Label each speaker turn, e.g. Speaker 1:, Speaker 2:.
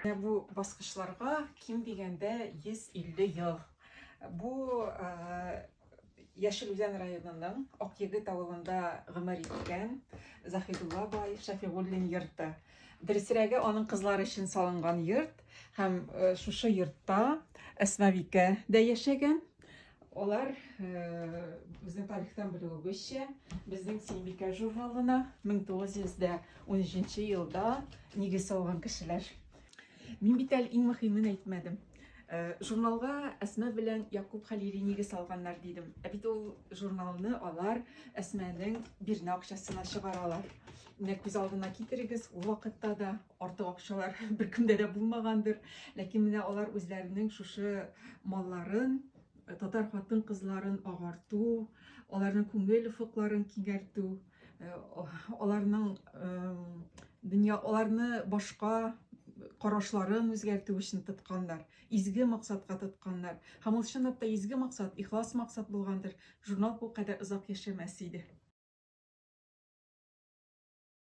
Speaker 1: Менә бу баскычларга ким дигәндә 150 ел. Бу Яшел Үзән районының Акъегет авылында гомер иткән Заһидулла бай Шәфигуллин йорты. Дөресрәге, аның кызлары өчен салынган йорт һәм шушы йортта Әсмабикә дә яшәгән. Алар безнең тарихтан белүебезчә, безнең Сөембикә журналына 1913 елда нигез салган кешеләр. Мин бит әле иң мөһимен әйтмәдем. Журналга Әсма белән Якуб Хәлили нигез салганнар дидем. Ә бит ул журналны алар Әсмәнең бирнә акчасына чыгаралар. Менә күз алдына китерегез, ул вакытта да артык акчалар беркемдә дә булмагандыр. Ләкин менә алар үзләренең шушы малларын, татар хатын-кызларын агарту, аларның күңел офыкларын киңәртү, аларның дөнья, аларны башка карашларын үзгәртү өчен тотканнар, изге максатка тотканнар. Һәм ул чынлап та изге максат, ихлас максат булгандыр. Журнал бу кадәр озак яшәмәс иде.